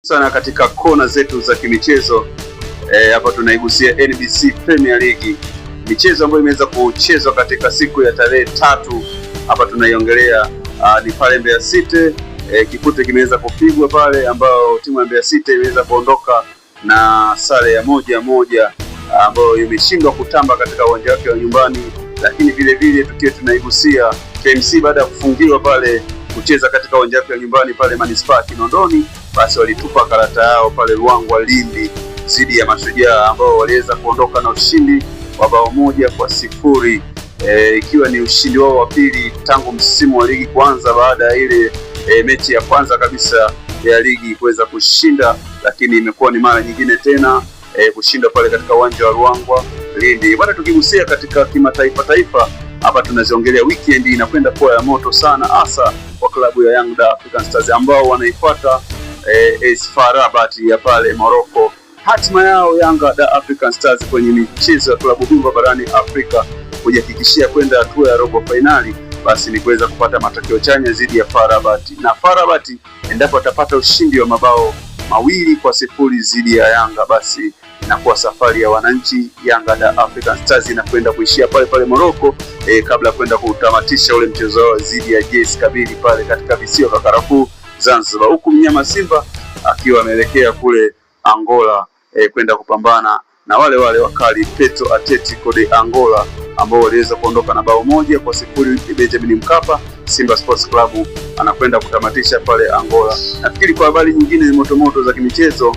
Sana katika kona zetu za kimichezo hapa tunaigusia NBC Premier League, michezo ambayo imeweza kuchezwa katika siku ya tarehe 3. Hapa tunaiongelea ni pale Mbeya City, kipute kimeweza kupigwa pale, ambao timu ya Mbeya City imeweza kuondoka na sare ya 1-1 ambayo imeshindwa kutamba katika uwanja wake wa nyumbani. Lakini vile vile tukiwa tunaigusia KMC baada ya kufungiwa pale kucheza katika uwanja wake wa nyumbani pale Manispaa ya Kinondoni, basi walitupa karata yao pale Ruangwa Lindi dhidi ya Mashujaa ambao waliweza kuondoka na ushindi wa bao 1-0, ikiwa ni ushindi wao wa pili tangu msimu wa ligi kuanza baada ya ile mechi ya kwanza kabisa ya ligi kuweza kushinda, lakini imekuwa ni mara nyingine tena kushinda pale katika uwanja wa Ruangwa Lindi. Bwana, tukigusia katika kimataifa taifa hapa tunaziongelea weekend inakwenda kuwa ya moto sana, hasa kwa klabu ya Young African Stars ambao wanaifuata AS FAR Rabat ya pale Morocco. Hatima yao Yanga da African Stars kwenye michezo ya klabu bingwa barani Afrika kujihakikishia kwenda hatua ya robo fainali, basi ni kuweza kupata matokeo chanya dhidi ya FAR Rabat, na FAR Rabat endapo atapata ushindi wa mabao 2-0 dhidi ya Yanga, basi inakuwa safari ya wananchi Yanga da African Stars inakwenda kuishia pale pale Morocco, kabla ya kwenda kutamatisha ule mchezo wao dhidi ya JS Kabylie pale katika visiwa vya Karafuu Zanzibar, huku mnyama Simba akiwa ameelekea kule Angola kwenda kupambana na wale wale wakali Petro Atletico de Angola ambao waliweza kuondoka na bao 1-0 Benjamin Mkapa. Simba Sports Club anakwenda kutamatisha pale Angola. Nafikiri kwa habari nyingine motomoto za kimichezo,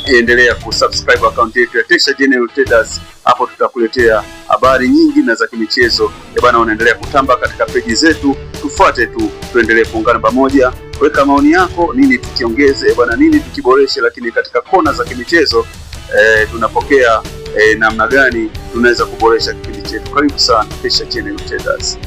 endelea kusubscribe account yetu ya Tesha General Traders. Hapo tutakuletea habari nyingi na za kimichezo. Bwana, unaendelea kutamba katika peji zetu, tufuate tu, tuendelee kuungana pamoja. Weka maoni yako, nini tukiongeze bwana, nini tukiboreshe, lakini katika kona za kimichezo tunapokea namna gani tunaweza kuboresha kipindi chetu. Karibu sana Tesha General Traders.